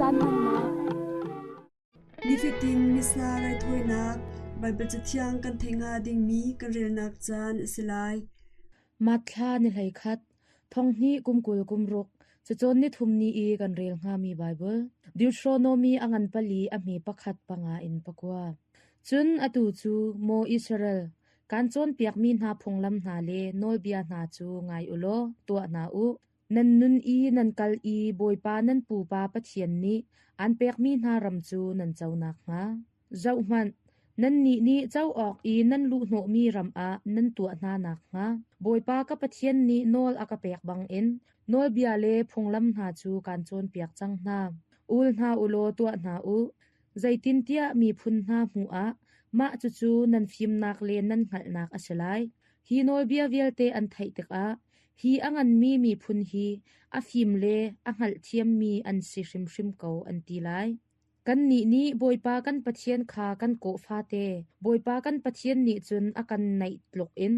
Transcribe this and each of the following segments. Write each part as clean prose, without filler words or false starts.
Caan hmannak. Nifatin Missa raithawinak Baibal Cathiang kan theih hnga dingmi kan relnak caan a si lai. Matthla ni 11, thonghnih kum 20 kum ruk, cacawn ni thum ni i kan rel hngami Baibal, Deuteronomy a ngan pali a hme pakhat panga in pakua. Cun atu cu, maw Israel, kaan cawnpiakmi hna phunglam hna le nawlbia hna cu ngai u law tuah hna u. Nan nun i nan kal i Bawipa nan pupa Pathian nih aan pekmi hna ram cu nan co nakhnga. Zohhmanh, nannih nih co awk i nan luhhnawhmi ram ah nan tuah hna nakhnga Bawipa ka Pathian nih nawl a ka pek bangin nawlbia le phunglam hna cu kaan cawnpiak cang hna. Ul hna u law tuah hna u. Zeitintiah miphun hna hmuh ah mah cucu nan fimnak le nan hngalhnak a si lai. Hi nawlbia vialte an theih tikah hi a nganmi miphun hi a fim le a hngalhthiammi an si hrimhrim ko an ti lai. Kannih nih Bawipa kan Pathian kha kan kawh fate, Bawipa kan Pathian nih cun a kan naih tlukin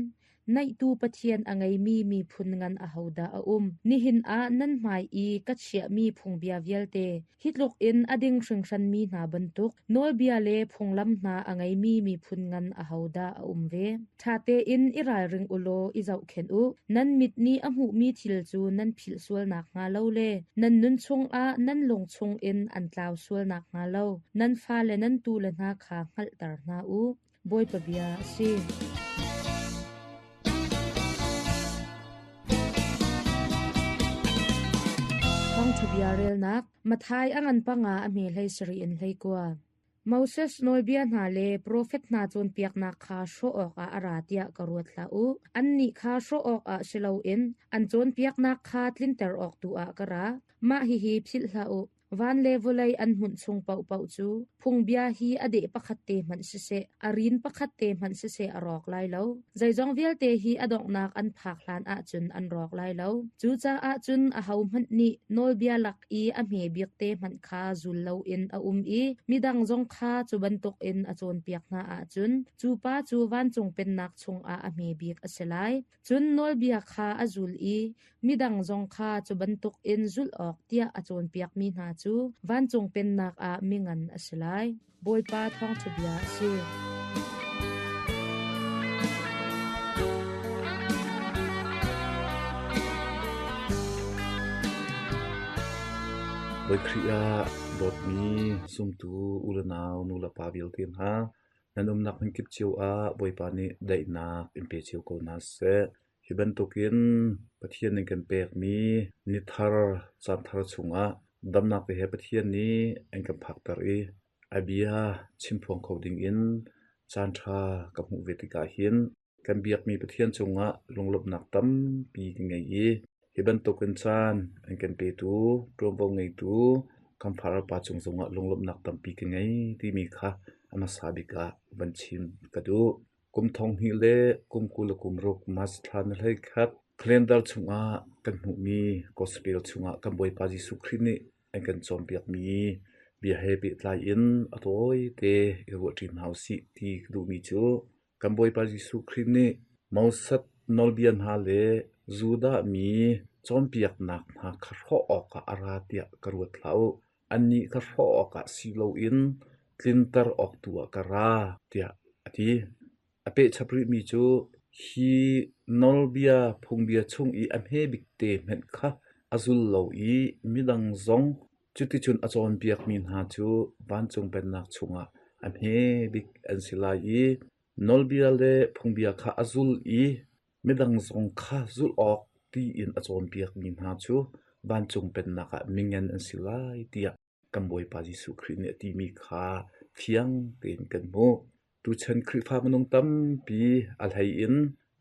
naihtu Pathian a ngeimi miphun ngan ahodah a um? Nihin ah nan hmai i ka chiahmi phungbia vialte, hi tluk in a ding hringhranmi hna bantuk nawlbia le phunglam hna a ngeimi miphun ngan ahodah a um ve? Ṭha tein i ralring u law i zohkhenh u. Nan mit nih a hmuhmi thil cu nan philh sual nakhnga lo le nan nun chungah nan lung chungin an tlau sual nakhnga lo nan fale nan tule hna kha hngalhter hna u. Bawipa bia a si. Thawngṭha bia relnak Matthai a ngan panga a hme hlei sarih in hlei kua. Moses nawlbia hna le profet hna cawnpiaknak kha hrawh awkah a ra tiah ka ruat hlah u. Annih kha hrawh awkah si loin an cawnpiaknak kha tlinter awk tu ah ka ra. Mah hihi philh hlah u. Van le vawlei an hmunh chung paohpaoh cu phungbia hi a deh pakhat te hmanh siseh, a rin pakhat te hmanh siseh a rawk lai lo. Zeizong vialte hi a donghnak an phak hlan ahcun an rawk lai lo. Cucaah cun ahohmanh nih nawlbia lak i a hme bik te hmanh kha zul loin a um i midang zong kha cu bantukin a cawnpiak hna ahcun cu pa cu vancung pennak chungah a hme bik a si lai. Cun nawlbia kha a zul i midang zong kha cu bantukin zulh awk tiah a cawnpiakmi hna cu vancung pennak ah mingan a si lai. Bawipa thawngṭha bia a si. Bawi Khrih ah dawtmi zumtu u le nau nu le pa vialte hna, nan umnak hmunkip cio ah Bawipa nih daihnak in pe cio ko hna seh. Hi bantukin Pathian nih kan pekmi ni thar, caan thar chungah damnak te he Pathian nih an kan phakter i a bia chimphuang kho dingin caanṭha ka hmuh ve tikah hin kan biakmi Pathian cungah lunglawmhnak tampi ka ngei i hi bantukin caan an kan petu, ṭuanvo ngeitu kan Farapa cung zongah lunglawmhnak tampi ka ngei timi kha a hmasa bik ah van chim ka duh. Kum 2026 March thla ni 11 calendar chungah kan hmuhmi Gospel chungah kan Bawipa Jesuh Khrih nih an kan cawnpiakmi bia he pehtlai in a tawite i ruahṭi hna usih ti ka duhmi cu kan Bawipa Jesuh Khrih nih Moses nawlbia hna le Judah mi cawnpiaknak hna kha hrawh awkah a ra tiah ka ruat hlah u. Annih kha hrawh awkah si loin tlinter awk tu ah ka ra, tiah a ti. A pehchap rihmi cu hi nawlbia phungbia chung i a hme bikte hmanh kha a zul lo i midang zong cuticun a cawnpiakmi hna cu vancung pennak chungah a hme bik an si lai i nawlbia le phungbia kha a zul i midang zong kha zulh awk tiin a cawnpiakmi hna cu vancung pennak ah mingan an si lai tiah kan Bawipa Jesuh Khrih nih a timi kha fiang tein kan hmuh. Tuchan Khrihfa minung tampi a hlei in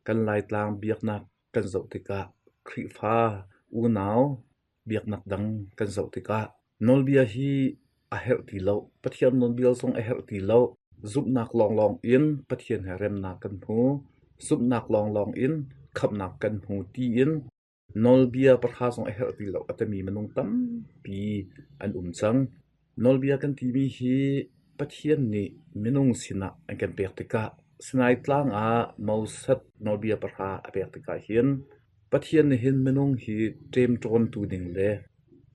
kan Laitlang biaknak kan zoh tikah Khrihfa unau biaknak dang kan zoh tikah nawlbia hi a herh ti lo. Pathian nawlbia zong a herh ti lo. Zumhnak lawnglawng in Pathian he remnak kan hmu. Zumhnak lawnglawng in khamhnak kan hmu tiin Nawlbia pahra zong a herh ti lo a timi minung tampi an um cang. Nawlbia kan timi hi Pathian nih minung sinah an kan pek tikah Sinai tlang ah Moses nawlbia pahra a pek tikah hin Pathian nih hin minung hi ṭemṭawntu ding le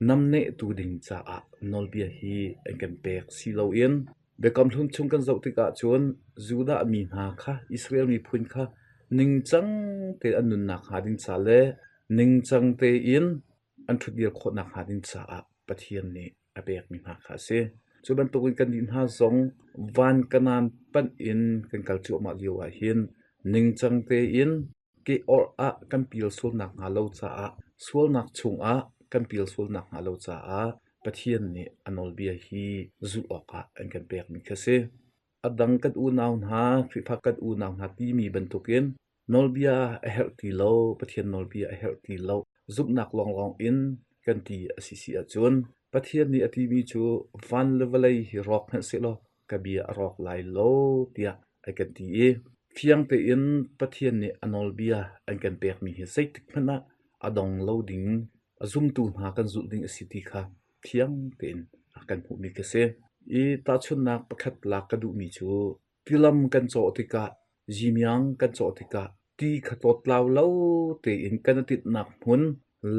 Namnehtu ding caah nawlbia hi an kan pek si loin Biakam Hlun chung kan zoh tikah cun Judah mi hna kha Israel miphun kha ningcang tein an nunnak hnga ding ca le ningcang tein an ṭhutdir khawhnak hnga ding caah Pathian nih a pekmi hna kha a si. Cu bantukin kannih hna zong van kanaan panh in kan kal cuahmah lio ahhin ningcang tein ke-orh ah kan pil sualnak hnga lo caah sualnak chungah kan pil sualnak hnga lo caah Pathian nih a nawlbia hi zulh awkah an kan pekmi kha a si. A dang kan unau hna, Khrihfa kan unau hna timi bantukin nawlbia a herh ti lo, Pathian nawlbia a herh ti lo, zumhnak lawnglawng in kan ti a si si ahcun Pathian nih a timi cu van le vawlei hi rawk hmanh sehlaw ka bia a rawk lai lo tiah a kan ti i fiang tein Pathian nih a nawlbia an kan pekmi hi zeitik hmanh ah a dong lo ding, a zumtu hna kan zulh ding a si ti kha fiang tein a kan hmuhmi ka si. I tahchunhnak pakhat lak ka duhmi cu tilam kan cawh tikah, zimiang kan cawh tikah ti kha tlawttlau lo tein kan i tinhnak hmun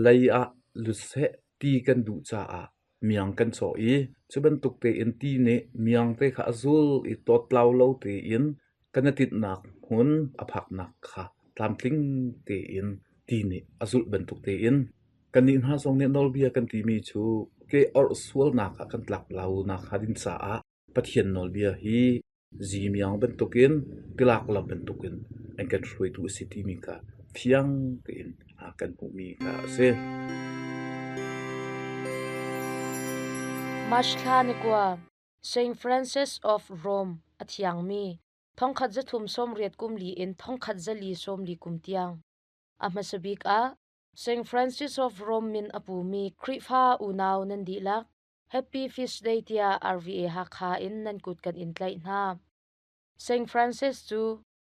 lei ah lut seh ti kan duh caah miang kan cawh i cu bantuk tein ti nih miang te kha a zul i tawttlau lo tein kan i tinhnak hmun a phaknak kha tlamtling tein ti nih a zulh bantuk tein kannih hna zong nih nawlbia kan timi cu ke orh sualnak ah kan tlak lo nakhnga ding caah Pathian nawlbia hi zimiang bantukin tilak lam bantukin an kan hruaitu a si timi kha fiang tein kan hmuhmi kha a si. March thla ni kua, Saint Francis of Rome a thiangmi thongkhat zathum sawmriat kum li in thongkhat zali sawmli kum tiang. A hmasa bik ah Saint Francis of Rome min a pumi Khrihfa unau nan dihlak Happy Feast Day tiah RVA Hakha in nan kut kan in tlaih hna. Saint Francis cu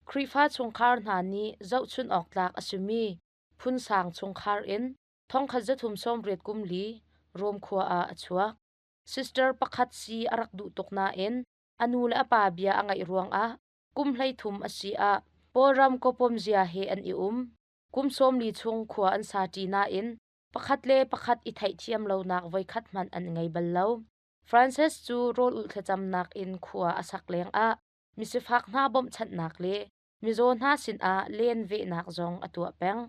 Khrihfa chungkhar hna nih zohchunh awk tlak a simi phunsang chungkhar in thongkhat zathum sawmriat kum li Rom khua ah a chuak. Sister pakhat si a rak duh tuk nain a nu le a pa bia a ngaih ruangah kum 13 a si ah Pawlram kawpawm zia he an i um. Kum 40 chung khua an sa ṭi nain pakhat le pakhat i theihthiam lonak voikhat hmanh an ngei bal lo. Frances cu rawl ulh thlacamnak in khua a sak lengah misifak hna bawmhchanhnak le mizaw hna sinah len vehnak zong a tuah peng.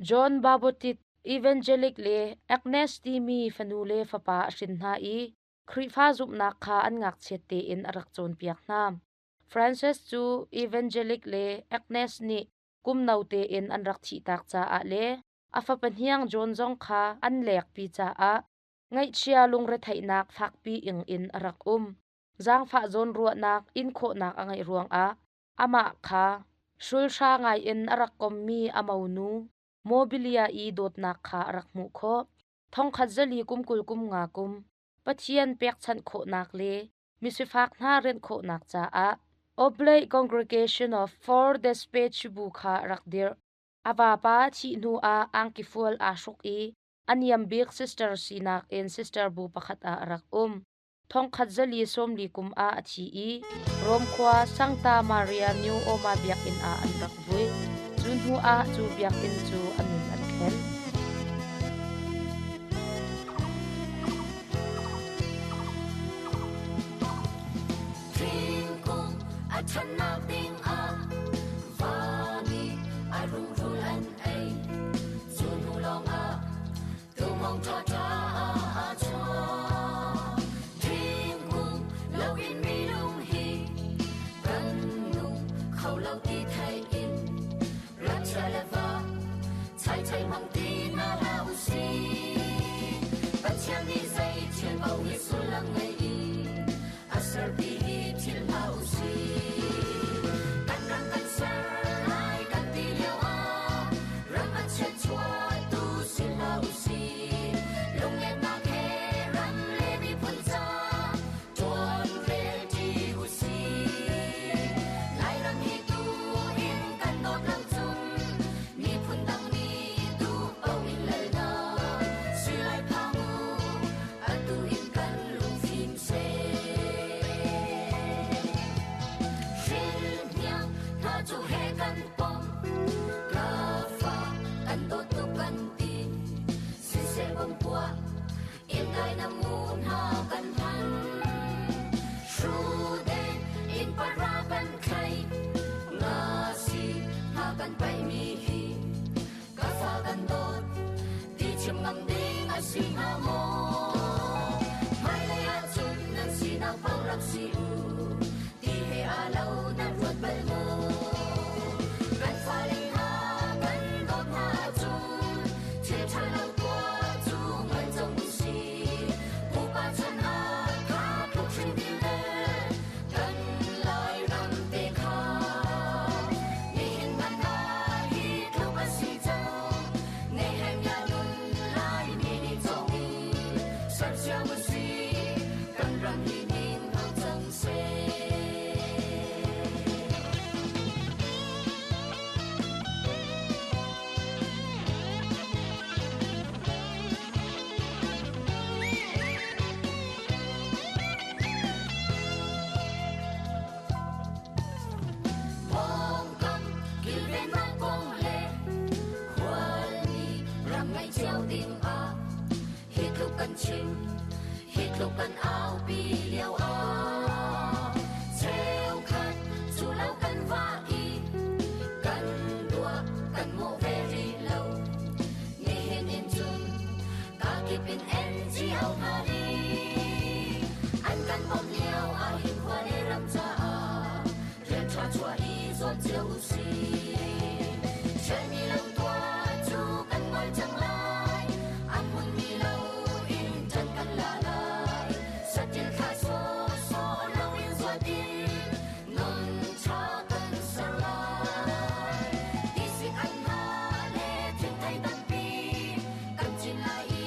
John Baptist Evangelic le Agnes timi fanu le fapa a hrin hna i Khrihfa zumhnak kha an ngakchiat tein a rak cawnpiak hna. Frances cu Evangelic le Agnes nih kum no tein an rak thihtak caah le a fapa hniang John zong kha an lekpi caah ngaihchia lungretheihnak fakpi ing in a rak um. Zaangfah zawnruahnak in khawhnak a ngeih ruangah amah kha hrulhra ngaiin a rak kommi a monu Mobilia i dawtnak kha a rak hmuh khawh. Thongkhat zali kum 20 kum nga kum Pathian pekchanh khawhnak le misifak hna rianh khawhnak caah Oblate Congregation of For the Speech bu kha a rak dirh. A vapa a thih hnuah angki fual aa hruk i a niam bik sister sinak in sister bu pakhat ah a rak um. Thongkhat zali 40 kum ah a thi i Rom khua Sancta Maria New Oma biakinn ah an rak vui. Cu hnu ah cu biakinn cu a min an thlen. Thingkung a ṭhannak ding ah va nih a rungrul an ei. Cu hnu lawngah tuhmawng ṭhaṭha a chuak. Thingkung loin minung hi kan nung kho lo ti theih in ram chia le va chai chai hmang ti hna hlah u sih. Pathian nih zei thil paoh hi sullam ngei in a serpi hi thil hlah u sih. Kan ram kan ser lai kan ti lio ah ram a chiatchuahtu si hlah u sih. a si hnga maw? Hmailei ahcun nan sinak paoh rak si u, ti he aa lo nan ruat bal maw? Kan fale hna kan dawt hna ahcun thil ṭha lo tuah cu ngol cang u sih. Pupa chan ah kha tluk hring vialte kan Lairam te kha nihin hmanh ah hi tluk a si cang. Nehemiah nun Laimi nih cawng in sersiam u sih, kan ram hi ning ko cang seh. Pawngkam kilvennak kong le khualmi ram ngeih cio ding ah hi tluk kan chim, hi tluk kan aupi lio ah cheukhat cu lo kan vah i kan duah kan mawh ve rih lo. Nihin in cun kakip in NGO hna nih an kan bawmh lio ah hin khua le ram caah rian ṭha chuah i zuam cio u sih. Ṭhialmi lo tuah cu kan ngol cang lai, a hmunmi lo in ṭan kan la lai. Saṭil thlah sawhsawh loin zuat in nun ṭha kan ser lai. Tisik an hna le thingthei tampi kan cin lai i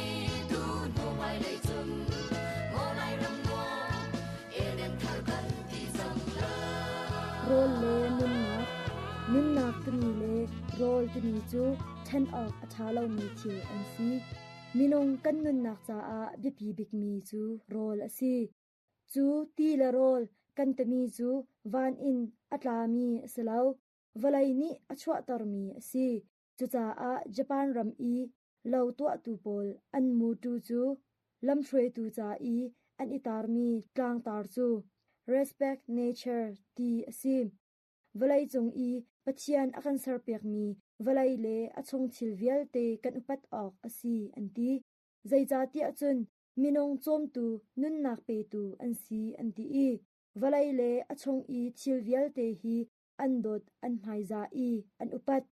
tu hnu hmailei cun maw Lairam nuam Eden thar kan ti cang lai. Rawl le nunnak. Nunnak timi le rawl timi cu ṭhen awk a ṭha lomi thil an si. Minung kan nunnak caah biapi bikmi cu rawl a si. Cu ti le rawl kan timi cu van in a tlami a si lo, vawlei nih a chuahtermi a si. Cucaah Japan ram i lo tuahtu pawl an mutu cu lamhruaitu ca i an i tarmi tlangtar cu Respect Nature ti a si. Vawleicung i Pathian a kan serpiakmi vawlei le a chung thil vialte kan upat awk a si an ti. Zeicahtiah cun minung cawmtu nunnak petu an si an ti i vawlei le a chung i thil vialte hi an dawt an hmaizah i an upat.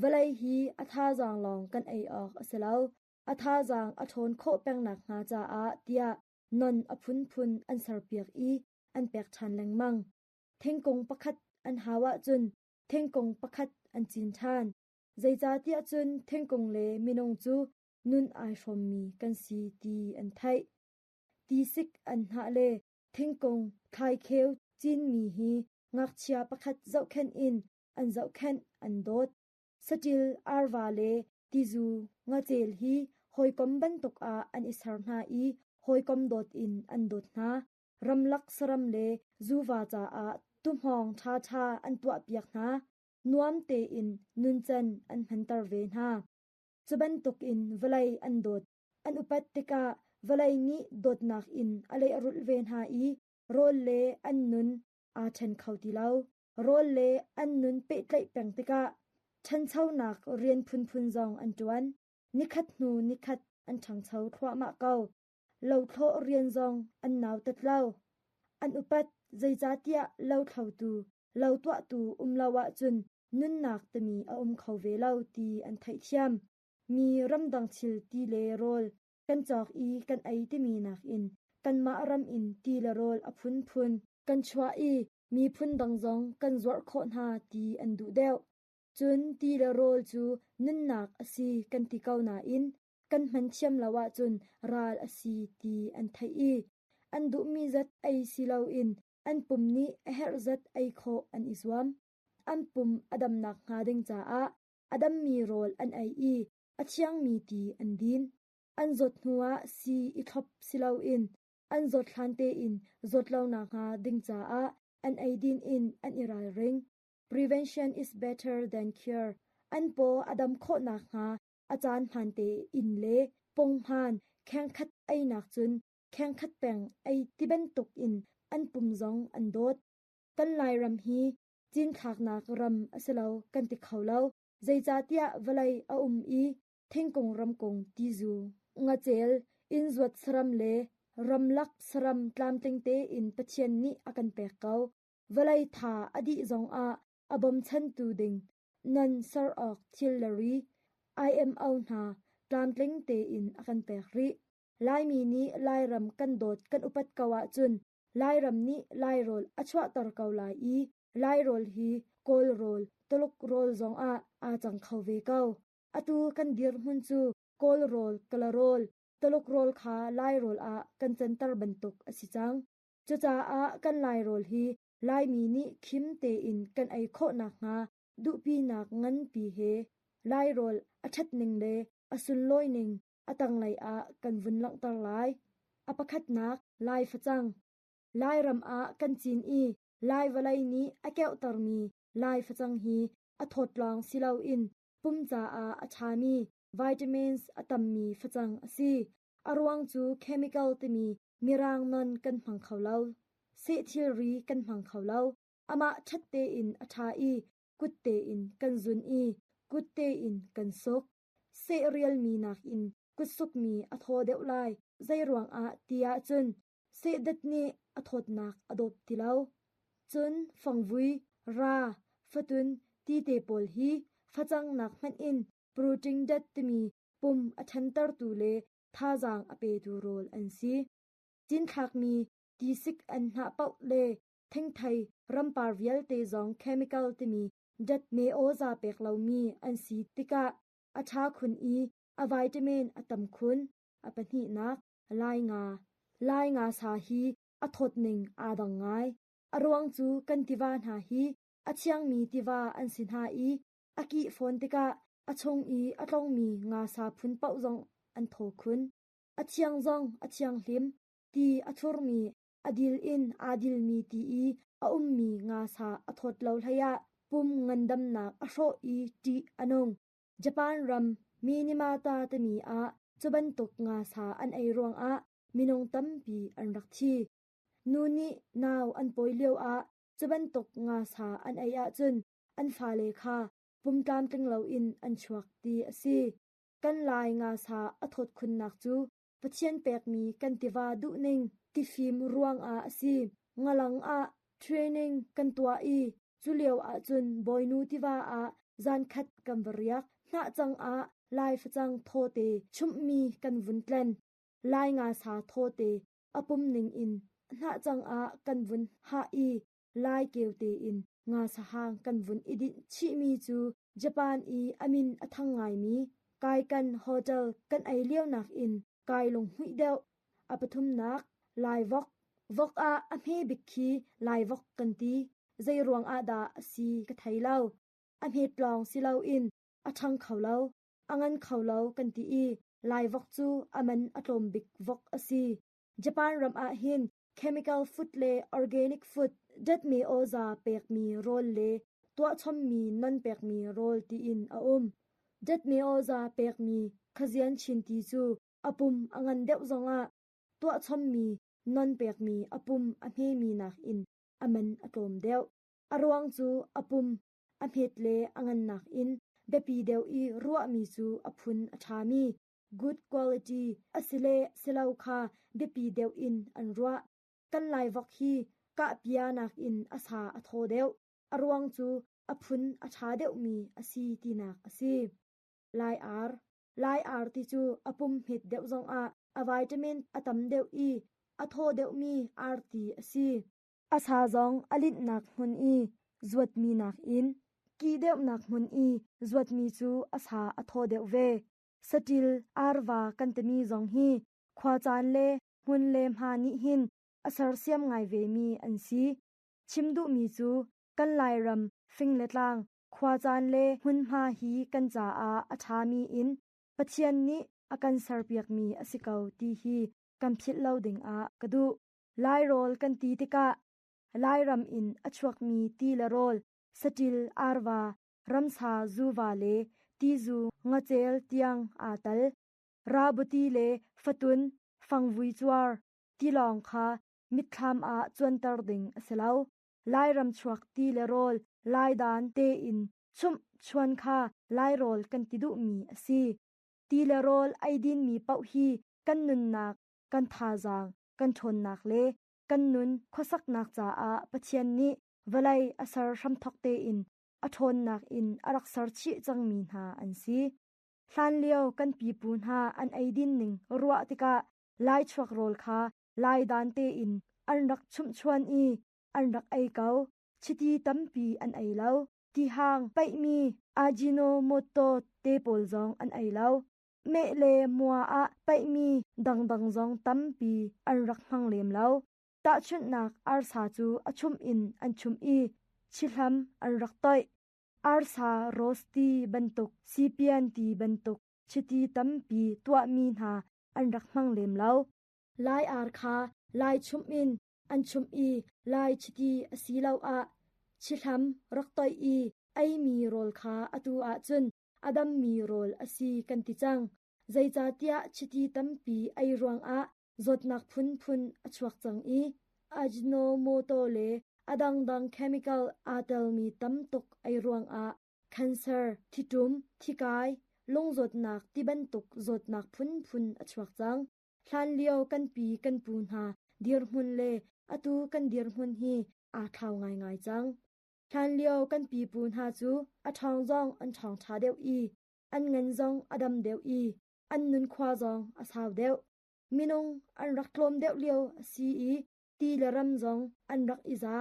Vawlei hi a thazaang lawng kan ei awk a si lo. A thazaang a ṭhawn khawh peng nakhnga caah tiah non a phunphun an serpiak i an pek ṭhan lengmang. Thingkung pakhat an hau ahcun thingkung pakhat an cin ṭhan. Zeicahtiah cun thingkung le minung cu nun ai hrawmmi kan si ti an theih. Tisik an hnah le thingkung thlaikheu cinmi hi ngakchia pakhat zohkhenh in an zohkhenh an dawt. Saṭil arva le tizu ngacel hi hawikom bantuk ah an i ser hna i hawikom dawt in an dawt hna. Ramlak saram le zuva caah tuhmawng ṭhaṭha an tuahpiak hna. Nuam tein nuncan an hmanter ve hna. Cu bantukin vawlei an dawt, an upat tikah vawlei nih dawtnak in a lehrulh ve hna i rawl le an nun aa ṭhen kho ti lo. Rawl le an nun pehtlaih peng tikah ṭhanchonak rian phunphun zong an ṭuan. Nikhat hnu nikhat an ṭhangcho thluahmah ko. Lothlawh rian zong an nautat lo. An upat, zeicahtiah lothlotu, lo tuahtu um lo ahcun nunnak timi a um kho ve lo ti an theihthiam. Mi ramdang thil ti le rawl kan cawk i kan ei timi nakin kanmah ram in ti le rawl a phunphun kan chuah i miphun dang zong kan zuarh khawh hna ti an duh deuh. Cun ti le rawl cu nunnak a si kan ti ko nain kan hman thiam lo ahcun ral a si ti an theih i an duhmi zat ei si loin an pum nih a herh zat ei khawh an i zuam. An pum a dam nakhnga ding caah a dammi rawl an ei i a thiangmi ti an din. An zawt hnuah sii i thlop si loin an zawt hlan tein zawt lo nakhnga ding caah an eidin in an i ralring. Prevention is better than cure. An paw a dam khawh nakhnga a caan hmaan tein le punghman khengkhat einak cun khengkhat peng ei ti bantuk in an pum zong an dawt. Kan Lairam hi cinthlaknak ram a si lo kan ti kho lo. Zeicahtiah vawlei a um i thingkung ramkung tizu Ngacel, inn zuat saram le ramlak saram tlamtling tein Pathian nih a kan pek ko. Vawlei tha a dih zongah a bawmchantu ding non ser awk thil le ri, IMO hna tlamtling tein a kan pek rih. Laimi nih Lairam kan dawt kan upat ko ahcun Lairam nih Lairawl a chuahter ko lai i Lairawl hi Kawl rawl, Tuluk rawl zongah aa cang kho ve ko. Atu kan dirhmun cu Kawl rawl, Kala rawl, Tuluk rawl kha Lairawl ah kan canter bantuk a si cang. Cucaah kan Lairawl hi Laimi nih khim tein kan ei khawh nakhnga duhpinak nganpi he Lairawl a ṭhatning le a sunlawining a tanglei ah kan vun langhter lai. A pakhatnak, Lai facang. Lairam ah kan cin i Lai vawlei nih a keuhtermi Lai facang hi a thawt lawng si loin pum caah a ṭhami vitamins a tammi facang a si. A ruang cu chemical timi mirang non kan hmang kho lo. Seh thilri kan hmang kho lo. Amah ṭhat tein a ṭha i kut tein kan zun i kut tein kan suk. Seh rialmi nakin kutsukmi a thaw deuh lai. Zeiruangah ti ahcun sehdat nih a thawtnak a dawp ti lo. Cun fangvui, ra, fatun ti te pawl hi facang nak hmanh in protein dat timi pum a ṭhantertu le thazaang a petu rawl an si. Cinthlakmi tisik an hnah paoh le thingthei rampar vialte zong chemical timi dat me-aw-za pek lomi an si tikah a ṭha khun i a vitamin a tam khun. A pahnihnak, Lai nga. Lai nga sa hi a thawtning aa dang ngai. A ruang cu kan tiva hna hi a thiangmi tiva an si hna i a kih fawn tikah a chung i a tlongmi nga sa phun paoh zong an thaw khun. A thiang zong a thianghlim. Ti a thurmi a dil in aa dilmi ti i a ummi nga sa a thawt lo hleiah pum ngandamnak a hrawh i ṭih a nung. Japan ram Minamata timi ah cu bantuk nga sa an ei ruangah minung tampi an rak thi. Nu nih nau an pawi lioah cu bantuk nga sa an ei ahcun an fale kha pum tlamtling loin an chuak ti a si. Kan Lai nga sa a thawt khunnak cu Pathian pekmi kan tiva duhning tifim ruangah a si. Ngalang ah training kan tuah i cu lio ahcun Bawinu tiva ah zankhat kan va riak. Hnahcang ah Lai facang thawte chumhmi kan vun tlen. Lai ngasa thawte a pum ning in hnahcang ah kan vun hah i Lai keu tein ngasa hang kan vun i dinh chihmi cu Japan i a min a thang ngaimi Kaikan Hotel kan ei lionak in kai lunghmuih deuh. A pathumnak, Lai vok. Vok ah a hme bik khi Lai vok kan ti. Zei ruang ah dah a si ka thei lo. A hmet lawng si loin a ṭhang kho lo, a ngan kho lo kan ti i Lai vok cu a man a tlawm bik vok a si. Japan ram ah hin chemical food le organic food datmi awza pekmi rawl le tuahchommi non pekmi rawl tiin a um. Datmi awza pekmi khazian chin ti cu a pum a ngan deuh zongah tuahchommi non pekmi a pum a hmemi nakin a man a tlawm deuh. A ruang cu a pum a hmet le a ngan nakin biapi deuh i ruahmi cu a phun a ṭhami good quality a si le si lo kha biapi deuh in an ruah. Kan Laivok hi kahpia nakin a sa a thaw deuh. A ruang cu a phun a ṭha deuhmi a si tinak a si. Lai ar. Lai ar ti cu a pum hmet deuh zongah a vitamin a tam deuh i a thaw deuhmi arti a si. A sa zong a linhnak hmun i zuatmi nakin kih deuhnak hmun i zuatmi cu a sa a thaw deuh ve. Saṭil arva kan timi zong hi khuacaan le hmun le hma nih hin a sersiam ngai vemi an si. Chim duhmi cu kan Lairam fing le tlang, khuacaan le hmunhma hi kan caah a ṭhami in Pathian nih a kan serpiakmi a si ko ti hi kan philh lo dingah ka duh. Lairawl kan ti tikah Lairam in a chuakmi ti le rawl, saṭil, arva, ramsa zuva le tizu ngacel tiang aa tal. Rabuti le fatun, fangvui cuar, tilawng kha mitthlam ah cuanter ding a si lo. Lairam chuak ti le rawl Laidan tein chumh chuan kha Lairawl kan ti duhmi a si. Ti le rawl eidinmi paoh hi kan nunnak, kan thazaang, kan ṭhawnnak le kan nun khuasaknak caah Pathian nih vawlei a ser hramthawk tein a ṭhawnnak in a rak ser chih cangmi hna an si. Hlanlio kan pipu hna an eidin ning ruah tikah laichuak rawl kha lai dan tein an rak chumhchuan i an rak ei ko. Chiti tampi an ei lo. Tihang paihmi Ajinomoto te pawl zong an ei lo. Meh le mua ah paihmi dangdang zong tampi an rak hmang lem lo. Tahchunhnak arsa cu a chumh in an chumh i chihlam an rak toih. Arsa roast ti bantuk, sipian ti bantuk chiti tampi tuahmi hna an rak hmang lem lo. Lai ar kha lai chumh in an chumh i lai chiti asiloah chihlam rak toih i eimi rawl kha atu ahcun a dammi rawl a si kan ti cang. Zeicahtiah chiti tampi ei ruangah zawtnak phunphun a chuak cang i Ajinomoto le a dangdang chemical aa telmi tam tuk ei ruangah cancer, thitum, thikai, lungzawtnak ti bantuk zawtnak phunphun a chuak cang. Hlanlio kan pi kan pu hna dirhmun le atu kan dirhmun hi aa thlau ngaingai cang. Hlanlio kan pipu hna cu a ṭhawng zong an ṭhawng ṭha deuh i an ngan zong a dam deuh i an nunkhua zong a sau deuh. Minung an rak tlawm deuh lio a si i ti le ram zong an rak i za.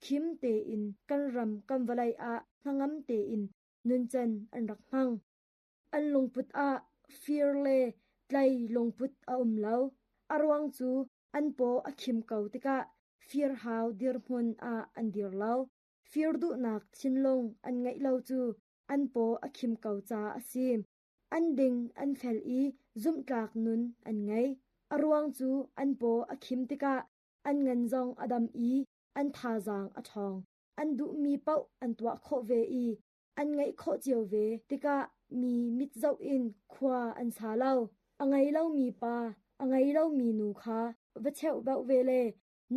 Khim tein kan ram kan vawlei ah hnangam tein nuncan an rak hmang. An lungput ah fir le tlai lungput a um lo. A ruang cu an paw a khim ko tikah firhau dirhmun ah an dir lo. Fir duhnak thinlung an ngeih lo cu an paw a khim ko caah a si. An ding an fel i zumhtlak nun an ngei. A ruang cu an paw a khim tikah an ngan zong a dam i an thazaang a ṭhawng. An duhmi paoh an tuah khawh ve i an ngeih khawh cio ve tikah mi mit zoh in khua an sa lo. A ngei lomi pa, a ngei lomi nu kha va cheuhbauh ve le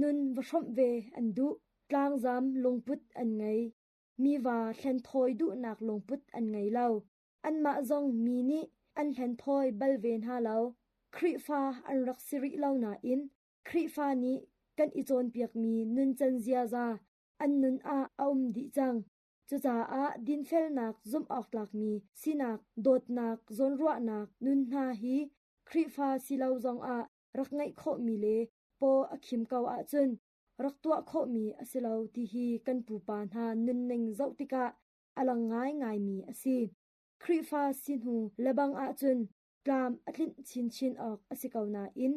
nun va hrawmh ve an duh. Tlangzam lungput an ngei. Mi va hlenthawi duhnak lungput an ngei lo. Anmah zong mi nih an hlenthawi bal ve hna lo. Khrihfa an rak si rih lo nain Khrihfa nih kan i cawnpiakmi nuncan ziaza an nun ah a um dih cang. Cucaah dinfelnak zumhawktlakmi sinak, dawtnak, zawnruahnak nun hna hi Khrihfa si lo zongah rak ngeih khawhmi le paw a khim ko ahcun rak tuah khawhmi a si lo ti hi kan pupa hna nunning zoh tikah a lang ngaingaimi a si. Khrihfa si hnu lebang ahcun tlam a tlinh chinchin awk a si ko nain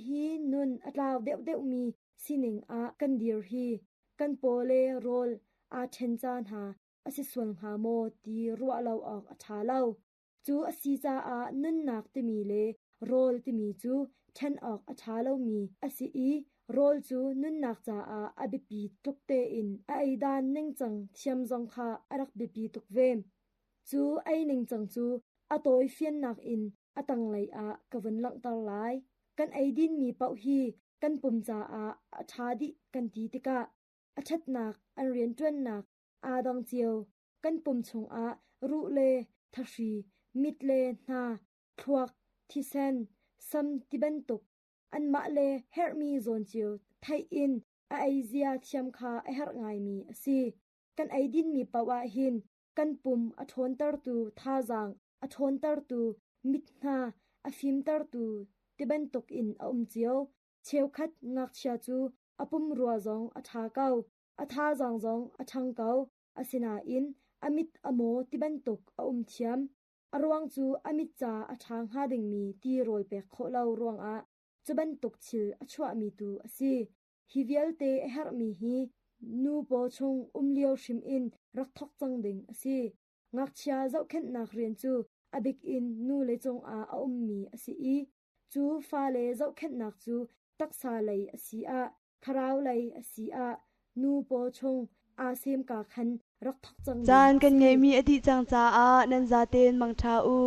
hi nun a tlau deuhdeuhmi sining ah kan dir hi kan paw le rawl aa ṭhen ca hna a si sual hnga maw ti ruah lo awk a ṭha lo. Cu a si caah nunnak timi le rawl timi cu ṭhen awk a ṭha lomi a si i rawl cu nunnak caah a biapi tuk tein a ei dan ningcang thiam zong kha a rak biapi tuk ve. Cu ei ningcang cu a tawi fiannak in a tanglei ah ka vun langhter lai. Kan eidinmi paoh hi kan pum caah a ṭha dih kan ti tikah a ṭhatnak an rianṭuannak aa dang cio. Kan pum chungah ruh le thahri, mit le hna, thluak, thisen, sam tibantuk anmah le herhmi zawn cio theih in a eizia thiam kha a herh ngaimi a si. Kan eidinmi paoh ah hin kan pum a ṭhawntertu thazaang a ṭhawntertu mit hna a fimtertu tibantuk in a um cio. Cheukhat ngakchia cu a pumrua zong a ṭha ko, a thazaang zong a ṭhang ko, asinain a mit a maw tibantuk a um thiam. A ruang cu a mit ca a ṭha hnga dingmi tirawl pek khawh lo ruangah cu bantuk thil a chuahmi tu a si. Hi vialte a herhmi hi nu paw chung um lio hrim in rak thawk cang ding a si. Ngakchia zohkhenhnak rian cu a bik in nule cungah a ummi a si i cu fale zohkhenhnak cu taksa lei a si ah, thlarau lei a si ah nu paw chung aa semka khan rak thawk cang ding Caan a kan si. ngeihmi a dih cang caah nan zaten mangṭha u.